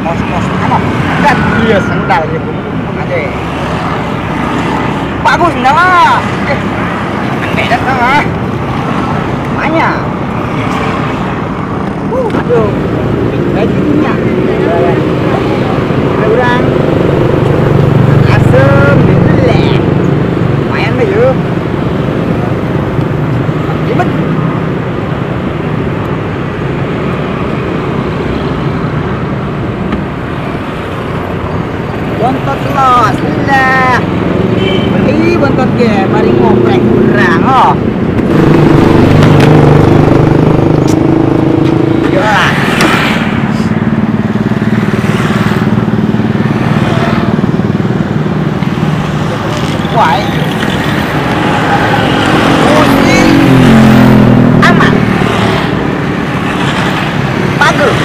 Kos-kos amat. Kan iya sendal ya aja. Bagus sendal ah. Beda sama. Banyak. Aduh. Bajunya. Kurang. Asem gitu lah. Lumayan deh yuk. Ribet. Bontot los lah. Ih, bontot ge mari ngoprek kurang oh. Ya. Wah. Pusing. Aman. Bagus.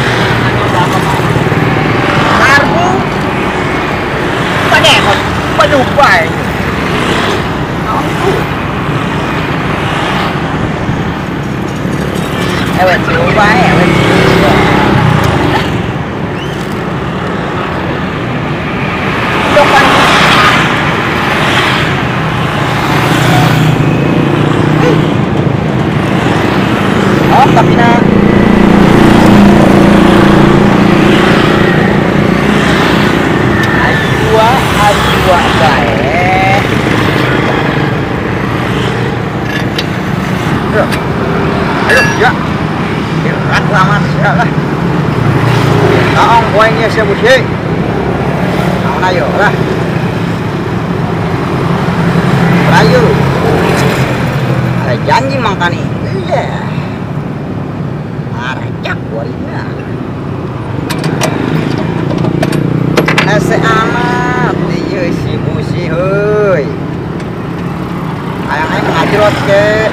Karbu. Padahal penuh bae. Ewet coba, ewet coba. Depan. Oh, tapi nak. Ajua, bae. Aduh, ya. Berat amat ya lah. Taong poinnya siapa sih? Naon ayo lah. Rayu. Ada janji mangkani. Iya. Aracak warina. Ese amat ieu si busi heuy. Ayang aing ngajrot ke.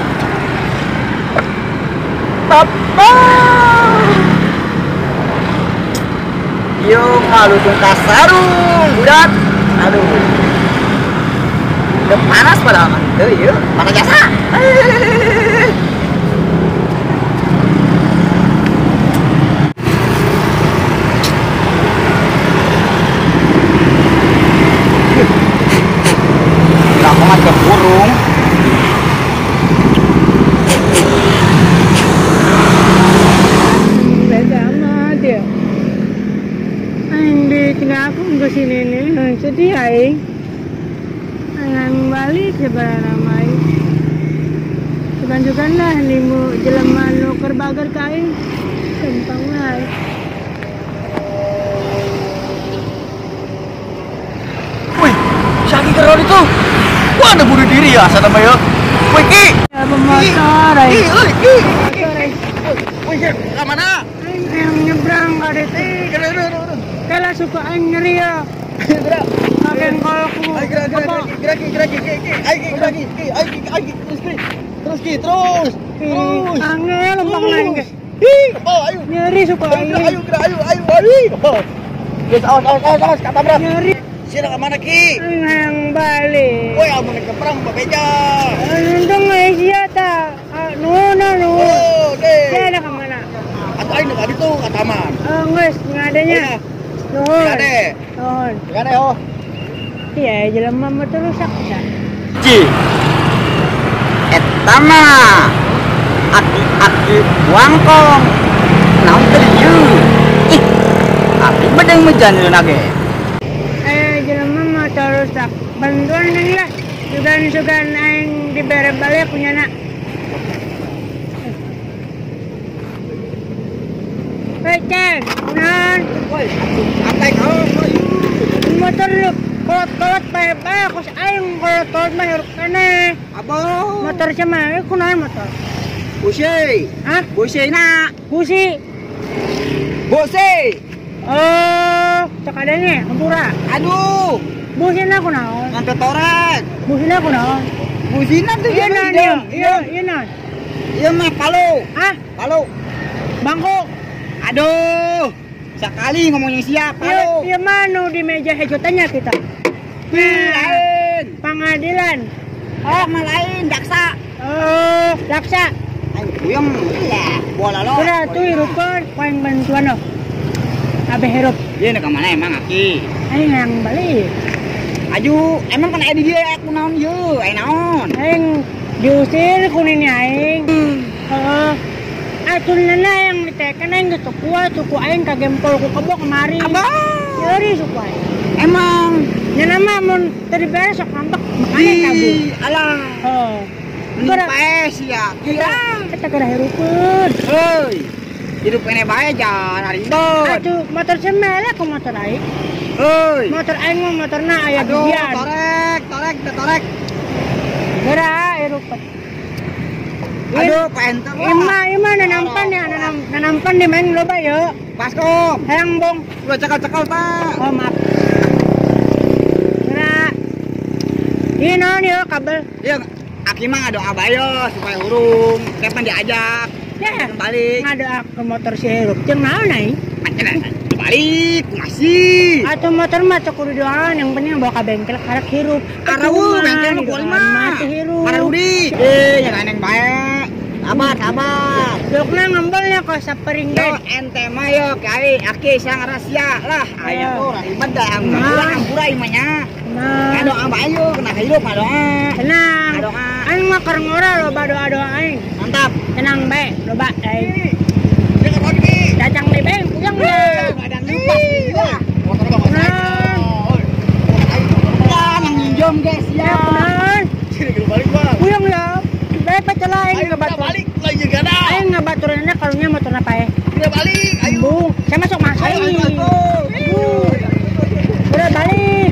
Papa. Yo ngalutung kasarung budak. Aduh. Udah panas padahal mah. Teu ieu, panas jasa. Lamongan ke burung. Sini nih sedih aing. Aing balik sebenarnya aing. Sugan-sugan lah nimu jelema nu keur bager ka aing. Gampang lah. Wih, Syaki keron itu. Wah, ada bunuh diri ya asa mah ya. Wih, Ki. Ya pemotor aing. Ki, Ki. Wih, Ki, ka mana? Aing yang nyebrang ka ditu. Kala suka aing ngeri ya. Gerak. Makan kolku. Ayo gerak gerak gerak gerak gerak ayo gerak ayo ayo terus Ki. Terus Ki, terus. Terus. Angel lempang aing ge. Ih, oh ayo. Nyeri suka aing. Ayo gerak ayo ayo ayo. Geus awas awas awas awas katabrak. Nyeri. Sina ka mana Ki? Aing hayang balik. Woi, amun ke perang babeja. Untung euy sia ta. Nuhun nuhun. Oh, deh. Sia ka mana? Atuh aing ka ditu ka taman. Oh, geus ngadenya. Nuhun. Gade. Nuhun. Gade oh. Iya, jelema mah teu rusak bisa. Ci. Eta mah aki-aki wangkong. Naon teh ieu? Ih. Abdi bedeng mejan ge. Jelema mah teu rusak. Bantuan deui lah. Sugan-sugan aing dibere balik punya nak. Hei, Ceng. Naon? Woi, santai kau. Motor lu kolot-kolot bae-bae kos aing kolot-kolot mah hirup keneh. Abo. Motor sia mah kunaon motor? Busi. Hah? Busi na. Busi. Busi. Oh, cek adanya hampura. Aduh. Busina kunaon? Ngan torek. Busina kunaon? Busina tuh ieu naon? Ieu ieu naon? Ieu mah palu. Hah? Palu. Bangku. Aduh. Sekali ngomongnya siapa lo? Iya manu di meja hejotannya kita. Lain. Pengadilan. Oh, mah lain jaksa. Oh, jaksa. Aing puyeng. Lah, bola lo. Udah tuh hirupan paling bantuan lo. Kabeh hirup. Ieu ka mana emang aki? Aing yang balik. Aju, emang kan aya di dieu aku naon ieu? Aya naon? Aing diusir ku nini aing. Heeh. Atunna yang diteken aing geus teu kuat suku aing kagempol ku kebo kemari. Abah. Nyeri suku aing. Emang nya mah mun teu dibere sok ngambek makanya kabur. Alah. Heeh. Mending pae sia. Kira kita geura hirupeun. Heuy. Hirup kene bae jangan ribet. Atuh motor semele ku motor aing. Heuy. Motor aing mah motorna aya gigian. Aduh, torek, torek. Geura hirupeun. Aduh, Pak Enter. Ima nanampan ya, nanampan di main loba ya. Baskom. Hayang bong. Udah cekal-cekal, Pak. Oh, maaf. Geura. Ini naon ya kabel? Iya, aki mah ngadoa bae supaya hurung. Kapan diajak? Ya, balik. Ngadoa ke motor si hirup jeung naon aing? Balik, masih. Atau motor mah teu kudu doaan, yang penting bawa ka bengkel karek hirup. Karawu bengkel mah kuali mah. Karudi. Eh, nya neng bae. Sabar, sabar. Dokna ngembelnya kok sapering Yo ente mah yo kai aki sang rahasia lah. Aya tuh ribet dah ampura imah nya. Ngadoa bae yo kena hirup ngadoa. Tenang. Ngadoa. Aing mah keur ngora loba doa-doa aing. Mantap. Tenang bae, loba aing. Cacang di bae puyeng ya. Badan lupa. Nah, yang minjem guys ya. Balik, Bang. Puyeng ya. Bae pecel aing ngebatur. Balik lagi gana. Aing ngebaturanna karunya motorna pae. Udah balik, ayo. Saya masuk masuk. Ayo, Udah balik.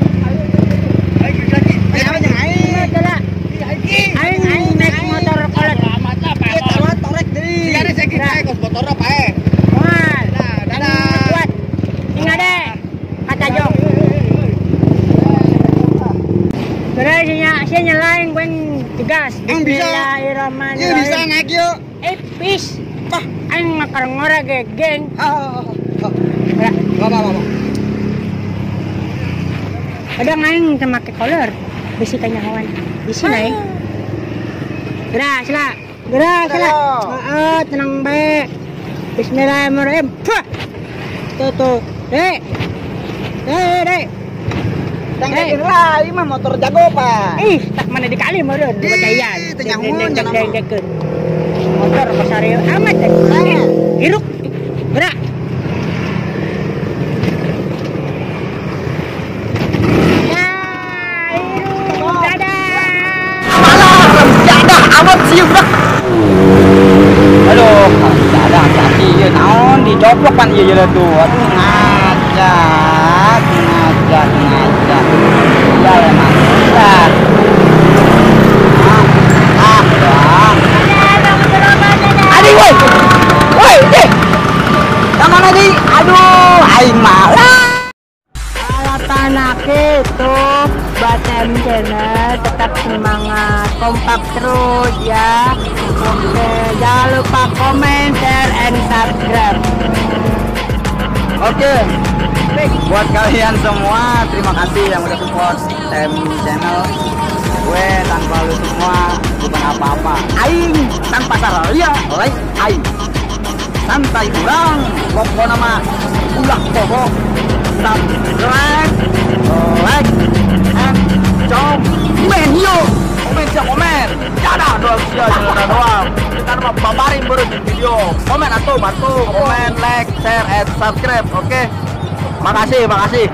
Ayo lagi. Ayo aing. Aing aing naik motor kolot. Amat lah, pae. Torek deui. Iya, saya kira kos motorna pae. Wah. Nah, dadah. Kuat. Ingat deh. Kata jong. Bener sia nyalain gue digas. Yang bisa. Bismillahirrahmanirrahim. Iya bisa naik yuk. Pis. Pah, aing mah keur ngora ge geng. Heeh. Apa. Kadang aing teu make kolor. Bisi kanyahoan. Bisi naik. Gerak sila. Gerak sila. Heeh, tenang bae. Bismillahirrahmanirrahim. Tuh tuh. Dek. Dek, dek. Tengkeun lah, ieu mah motor jago, Pak. Ih, tak mana dikali meureun dibacayan. Teu nyahoan dengkeun. Motor pasarieu amat deh. Hirup. Gerak. Ya, hirup. Dadah. Malah, dadah amat sih udah. Aduh, dadah hati-hati ieu naon dicoplok pan ieu ieu tuh. Aduh, ngajak. Ya emang berat. Ah, doang. Aduh, woi. Woi, deh. Ka mana di? Aduh, aing malah. Harapan aku itu buat M Channel tetap semangat, kompak terus ya. Oke, jangan lupa komen, share, and subscribe. Oke. Buat kalian semua, terima kasih yang udah support M Channel. Gue tanpa lu semua bukan apa-apa. Aing tanpa salah, like aing. Santai kurang, pokoknya nama ulah pokok. Subscribe, like, and komen yo. Komen siap komen. Dadah doang sia jangan doang. Kita mah babarin baru di video. Komen atau bantu, komen, like, share, and subscribe. Oke. Makasih, makasih.